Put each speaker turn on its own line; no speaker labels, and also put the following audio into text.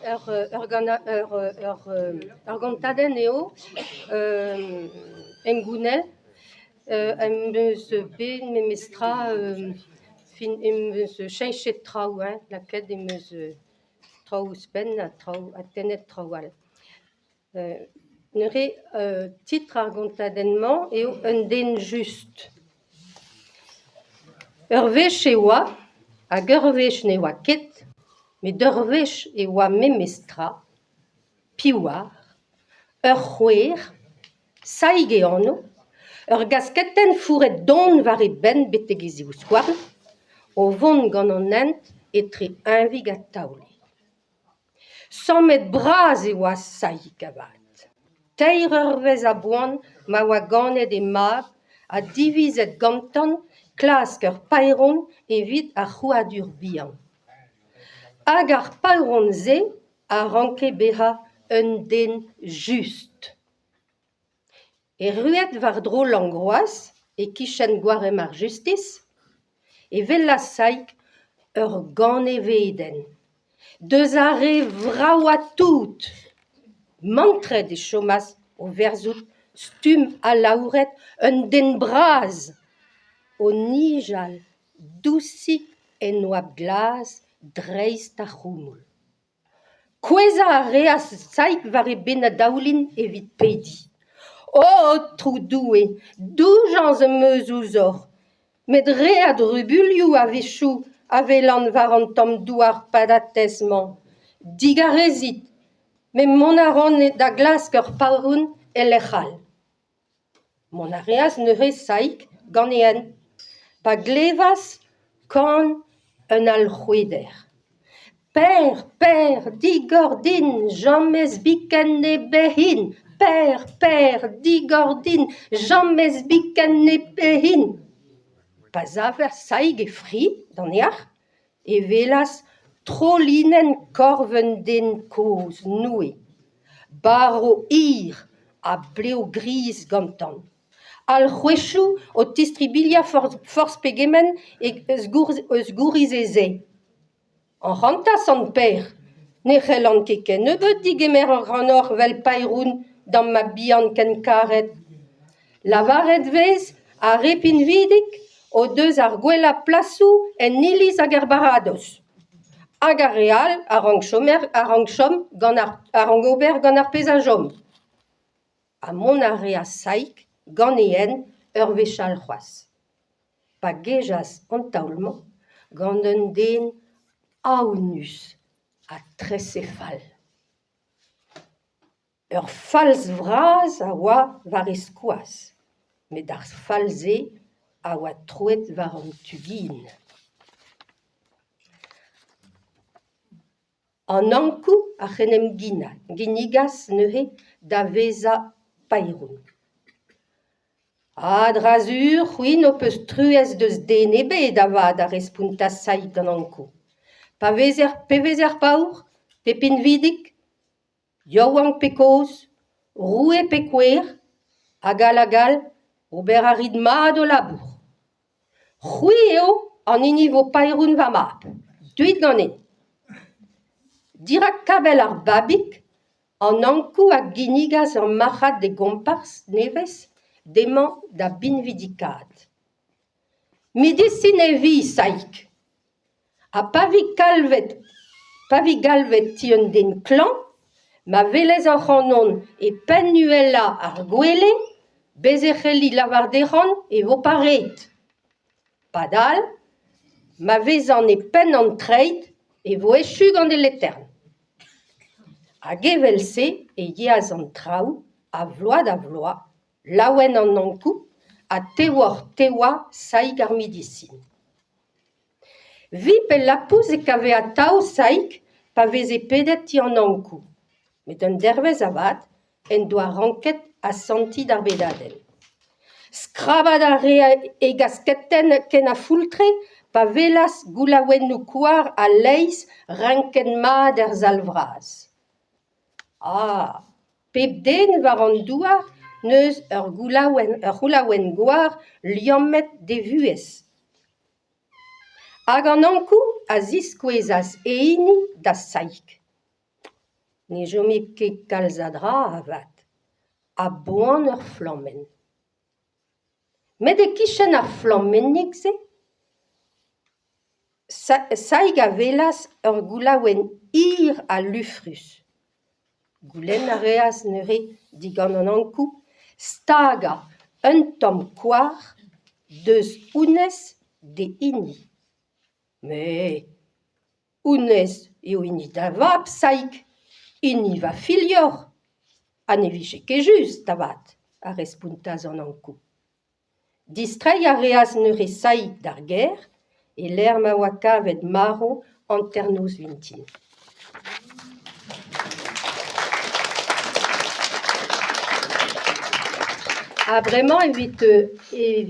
Ur ur gana- ur ur ur gontadenn eo hengounel em eus bet memestra fin em eus cheñchet traoù hein, lakaet em eus traoù ouzhpenn ha traoù ha tennet traoù all. Neuze titl ar gontadenn-mañ eo Un den just. Ur wech e oa hag ur wech ne oa ket, met ur wech e oa memes tra, piv 'oar, ur c'houer, Saig e anv, ur gasketenn fourret don war e benn betek e zivskouarn, o vont gant an hent etre Eñvig ha Taole. Sammet-bras e oa Saig avat. Teir eurvezh a-boan ma oa ganet he mab ha divizet gantañ klask ur paeron evit ar c'hrouadur bihan. Hag ar paeron-se a ranke bezañ un den just. Erruet war-dro Langroaz, e-kichen gwaremm ar Justis, e welas Saig ur ganevedenn, deus ar re vravañ-tout. Mantret e chomas o verzout stumm alaouret un den bras o nijal dousik en oabl glas dreist ar c'houmoul. Kouezhañ a reas Saig war e benn-daoulin evit pediñ. O Aotrou Doue, doujañs am eus ouzhoc'h, met re a drubuilhoù a-wechoù a welan war an tamm douar patatez-mañ. Digarezit, met mont a ran da glask ur paeron e lec'h all. Mont a reas neuze Saig gant e hent pa glevas kan un alc'hweder. Per, Per, digor din, james biken ne bec'hin ! Per, Per, digor din, james biken ne bec'hin ! Pa savas Saig e fri d'an neac'h e welas trolinenn korf un den kozh Noe, barv hir ha blev gris gantañ, alc'hwezioù o tistribilhañ forzh pegement eus gouriz e sae. Ac'hanta, sant Pêr, ne c'hellan ket kennebeut degemer ac'hanoc'h 'vel paeron da'm mab-bihan ken karet. Lavaret 'vez ar re pinvidik o deus ar gwellañ plasoù en iliz hag er baradoz. Hag ar re all a rank chom a rank chom gant ar a rank ober gant ar pezh a chom. Ha mont a reas Saig gant e hent ur wech all c'hoazh. Pa gejas an taol-mañ gant un den aonus ha trese-fall. Ur falz vras a oa war e skoaz, met ar falz-se a oa troet war an tu gin. An Ankoù ac'h en em ginnigas neuze da vezañ paeron. A-dra-sur, c'hwi n'ho peus truez deus den ebet avat, a respontas Saig d'an Ankoù. Pa vezer pe vezer paour, pe pinvidik, Yaouank pe kozh, roue pe kouer, hag all hag all, ober a rit mat ho labour. C'hwi eo an hini 'vo paeron va mab. Deuit ganin. Dirak kabell ar babig, an Ankoù a ginnigas ur marc'had d'e gompars nevez dezhañ da binvidikaat. Medisin e vi, Saig. Ha pa vi galvet, pa vi galvet ti un den klañv, ma welez ac'hanon e penn uhelañ ar gwele, bez' e c'helli lavar dezhañ e vo pareet. Padal, ma vezan e penn an treid e vo echu gant e letern. Hag evel-se e yeas an traoù a vloaz da vloaz Laouen an Ankoù ha tewoc'h-tewañ Saig ar medisin. Vi pe lapous e kave atav Saig pa veze pedet ti an Ankoù. Met un dervezh avat en doa ranket asantiñ d'ar bedadenn. Skrabat a rae e gasketenn ken a foultre pa welas goulaouennoù koar a-leizh renket mat er sal vras. Ah ! Pep den war an douar 'neus ur goulaouenn ur c'houlaouenn-goar liammet d'e vuhez. Hag an Ankoù a ziskouezas e hini da Saig. Ne chome ket kalz a dra avat, a-boan ur flammenn. Met e-kichen ar flammennig-se, Saig a welas ur goulaouenn hir ha lufrus. Goulenn a reas neuze digant an Ankou stagañ un tamm koar deus honnezh d'e hini. Met honnezh eo hini da vab, Saig, hini va filhor. Ha ne vije ket just avat, a respontas an Ankou. Distreiñ a reas neuze Saig d'ar gêr e-lec'h ma oa kavet marv hanternoz vintin. Ha bremañ evit evit.